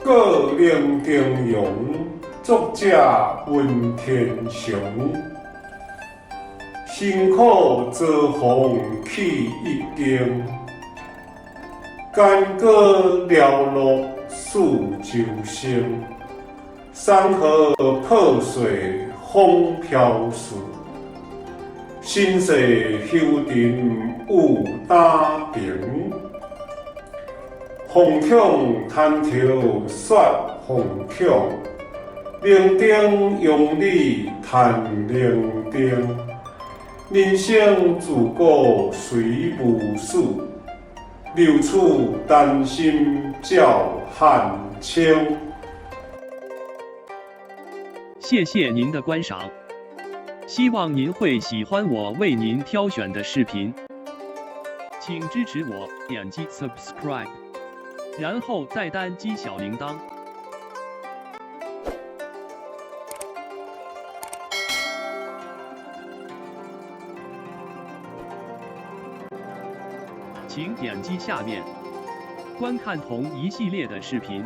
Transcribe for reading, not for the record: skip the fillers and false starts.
告林定榮，作者文天祥。辛苦遭風去一更，干戈寥落四周星。山河破碎風飄逝，身世浮沉有擔平。惶恐灘頭說惶恐，伶仃陽里彈伶仃。人生自古誰無死，留取丹心照汗青。謝謝您的觀賞，希望您會喜歡我為您挑選的視頻，請支持我點擊 subscribe，然後再單擊小鈴鐺。請點擊下面觀看同一系列的視頻。